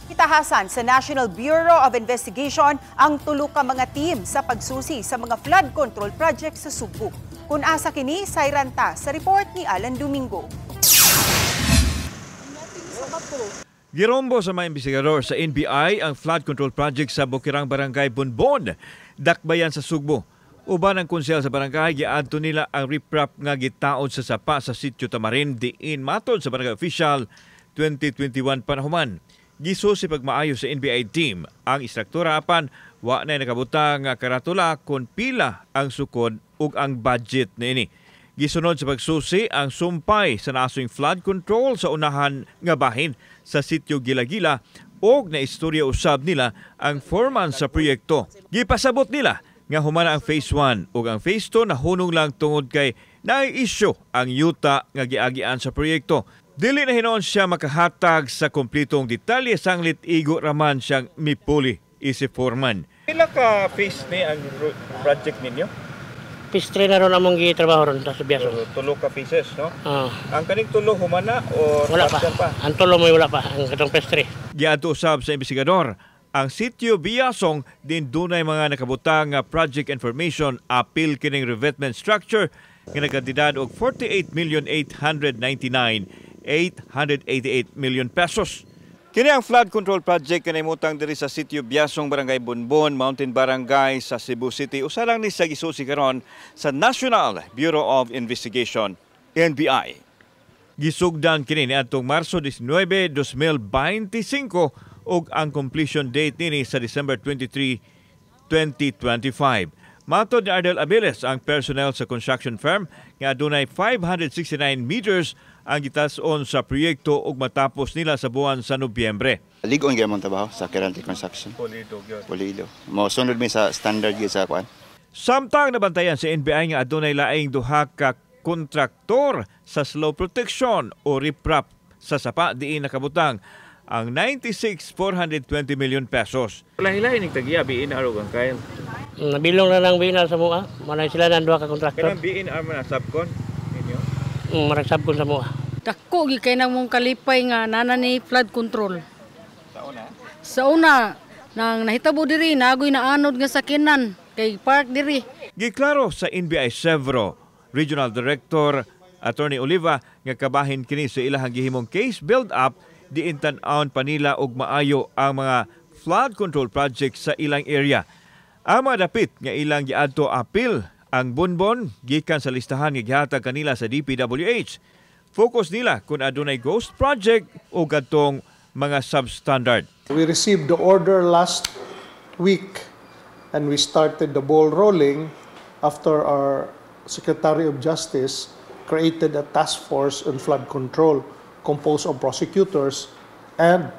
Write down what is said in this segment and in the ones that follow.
Gitahasan sa National Bureau of Investigation ang tulo ka mga team sa pagsusi sa mga flood control project sa Sugbo. Kung asa kini, sayran ta sa report ni Alan Domingo. Girombo sa mga investigador sa NBI ang flood control project sa Bukirang Barangay Bonbon, Dakbayan sa Sugbo. Uban ang konsehal sa barangay, giadto nila ang riprap nga gitaod sa sapa sa Sitio Tamarin diin matod sa barangay official 2021 panahuman. Gisusi pagmaayo sa NBI team ang istruktura apan wa na nakabutang nga karatula kon pila ang sukod ug ang budget niini. Gisunod sa pagsusi ang sumpay sa naasong flood control sa unahan nga bahin sa Sitio Gila-Gila og naistorya usab nila ang foreman sa proyekto. Gipasabot nila nga humana ang phase 1 ug ang phase 2 nahunong lang tungod kay naay isyu ang yuta nga giagian sa proyekto. Dili na hinuon siya makahatag sa kompletong detalye sanglit igo raman siyang mipuli isip foreman. Pila ka phase ni ang project ninyo? Phase 3 na ron among gitrabaho ron sa Biaso. Tulo ka pieces, no? Ah, Ang kaning tulo humana o wala pa. Ang tulo mo'y wala pa. Ang katong phase 3. Giadto usab sa investigador ang Sitio Biasong din dunay mga nakabutang nga project information apil kining revetment structure nga nagkantidad og 48,899,888 million pesos. Kini ang flood control project kanimutang diri sa Sitio Biasong, Barangay Bonbon, Mountain Barangay sa Cebu City. Usa lang ni sa gisusi karon sa National Bureau of Investigation, NBI. Gisugdan kini niadtong Marso 19, 2025 ug ang completion date nini sa December 23, 2025. Matod ni Ardel Abiles, ang personnel sa construction firm nga adunay 569 meters ang gitas-on sa proyekto ug matapos nila sa buwan sa Nobyembre. Ligon gyud among trabaho sa Keralty Construction. Pulido gyud. Pulido. Mo sunod mi sa standard gyud sa kuan. Samtang nabantayan sa NBI nga adunay laing duha ka kontraktor sa slow protection o riprap sa sapa diin nakabutang ang 96,420 million pesos. Lahi-lahi ning tagiya BNR ug ang kail. Nabilong na lang binal sa mua. Manay sila ng duha ka kontraktor. Kanang BNR man ang subcon ninyo. Marag sabkon sa mua. Dako gyud kay nang mong kalipay nga nana ni flood control. Sa una. Sa una nang nahitabo diri nagoy na anod nga sakinan kay park diri. Giklaro sa NBI Sevro Regional Director Attorney Oliva nga kabahin kini sa ilahang gihimong case build up diin tan-awon pa nila og maayo ang mga flood control project sa ilang area. Ang mga dapit nga ilang giadto apil ang Bonbon gikan sa listahan nga gihatag kanila sa DPWH. Focus nila kung adunay ghost project o kadtong mga substandard. We received the order last week and we started the ball rolling after our Secretary of Justice created a task force on flood control composed of prosecutors and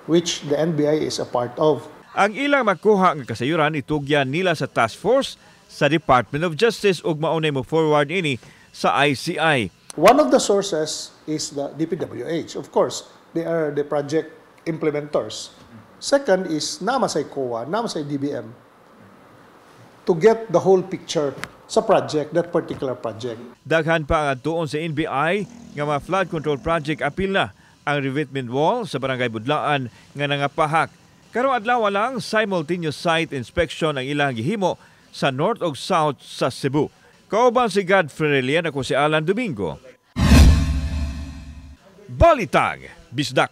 which the NBI is a part of. Ang ilang makuha nga kasayuran itugyan nila sa task force sa Department of Justice ug maunay mo forward ini sa ICI. One of the sources is the DPWH. Of course, they are the project implementers. Second is namasay COA, namasay DBM to get the whole picture sa project, that particular project. Daghan pa ang adtuon sa NBI nga mga flood control project apil na ang revetment wall sa Barangay Budlaan nga nangapahak. Karong adlaw lang simultaneous site inspection ang ilang gihimo sa North ug South sa Cebu. Kauban si Godfrey Relian, ako si Alan Domingo. Balitang Bisdak.